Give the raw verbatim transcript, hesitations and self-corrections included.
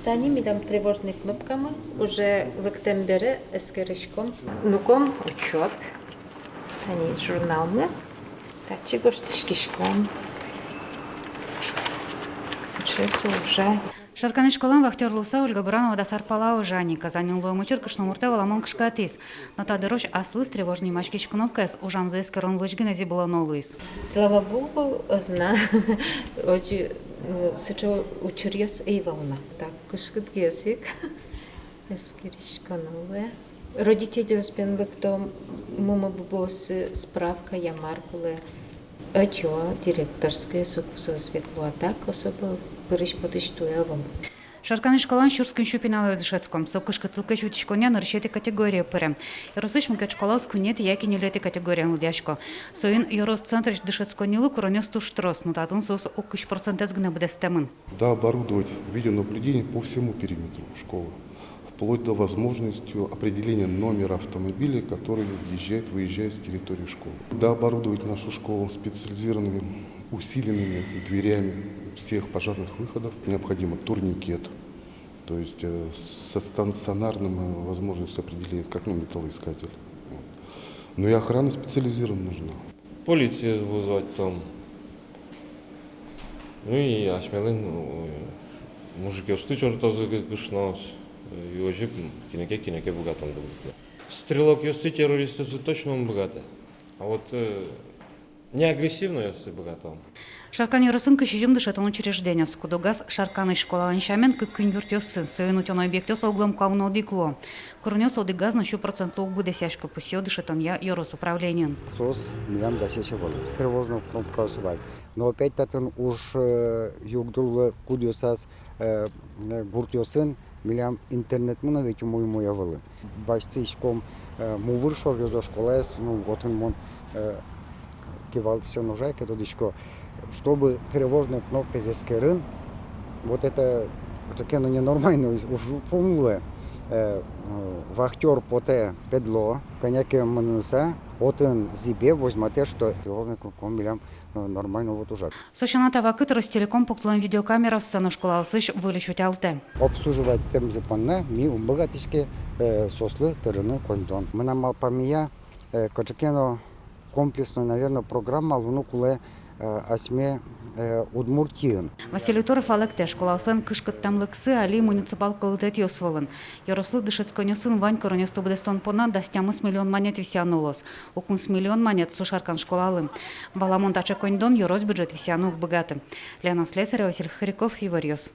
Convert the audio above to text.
Тани милям тревожный кнопкамы, уже лыктэм бере эскериськом. Нуком учёт. Тани журналмы. Татчы гожтӥськиськом. Уже со ужа. Шаркан школаын вахтёр луыса Ольга Буранова дас ар пала ужа ни. Казаньын луэм учыр кышномуртэ валамон кышкатӥз. Но та дырозь аслыз тревожный нимаськись кнопкаез ужамзэ эскерон вылысь гинэ зӥбылоно луиз. Слава богу, ӧз на. Озьы, ну, сыӵе учыръёс ӧй вал на. Так, кышкытгес ик. Эскериськоно луэ. Родительёс бен лыкто мумы-бубыосы справка, я мар кулэ. Ӧтё, директорской, соку соос ветло, а так особо пырысь-потысь туэ ӧвӧл. Шаркан школаын сюрс куинь сю пиналъёс дышетско. Со кышкытлыкез утиськонъя нырысетӥ категорие пыре. Ёросысь мукет школаос куинетӥ яке ньылетӥ категориен лыдъясько. Соин ёрос центрысь дышетсконнилы куронъёс туж трос, но татын соос ог кызь процентэз гинэ быдэстэмын. Дооборудовать видеонаблюдение по всему периметру школы, вплоть до возможности определения номера автомобиля, который въезжает, выезжает с территории школы. Дооборудовать нашу школу специализированными усиленными дверями всех пожарных выходов. Необходимо турникет, то есть, э, со стационарным, э, возможностью определения, как, ну, металлоискатель. Вот. Ну и охрана специализированная нужна. Полициез вызвать там. Ну и асьмелэн, э, мужикъёсты чортозы кы-, кышноос. Э, и озьы кинэ ке, кинэ ке быгатом дуб. Стрелокъёсты, террористъёсты точно ум быгатэ. А вот, э, не агрессивнойёсты быгатом. Шаркан ёросын кызь сизьым дышетон учреждениос. Куд-огаз Шарканысь школалэн сямен кык-куинь юртъёсын. Соин утён объектъёс оглом куамын одӥг луо. Куронъёс одӥгаз но сю процентлы уг быдэсъясько, пусъё дышетонъя ёрос управлениын. Соос милям дасесь ӧвӧл. Тревожной кнопкаос вань. Но опять татын уж, э, югдур луэ, кудъёсаз, э, э, гуртъёсын милям интернетмы но ведь умой-умой ӧвӧл. Басьтӥськом, э, мувыр шоръёзо школаез, ну, отын мон, э, кивалтӥсен ужай ке, тодӥсько, чтобы тревожной кнопкаез эскерыны, вот это, это ке но ненормально, уж пумлы, э, э, вахтёр потэ педло, кӧня ке мыныса, отын зӥбе, возьматэ, что тревожной кнопка милям, э, нормально вот ужа. Со сяна, та вакытэ Ростелеком пуктылэм видеокамераоссэ но школаосысь выльысь утялтэ. Обслуживать тэмзы понна ми ум быгатӥське, э, соослы тырыны коньдон. Мынам малпамея, э, кыӵе ке но комплексной, наверно, программа луыны кулэ, э, асьме, э, Удмуртиын. Василий Туров валэктэ, школаослэн кышкыттэмлыксы али муниципал кылдытэтъёс вылын. Ёрослы дышетсконъёсын вань куронъёсты быдэстон понна дас тямыс миллион манет висъяно луоз. Укмыс миллион манет со Шаркан школалы. Валамон, таӵе коньдон ёрос бюджет висъяны уг быгаты. Лена Слесарева, Василий Хохряков, «Иворъёс».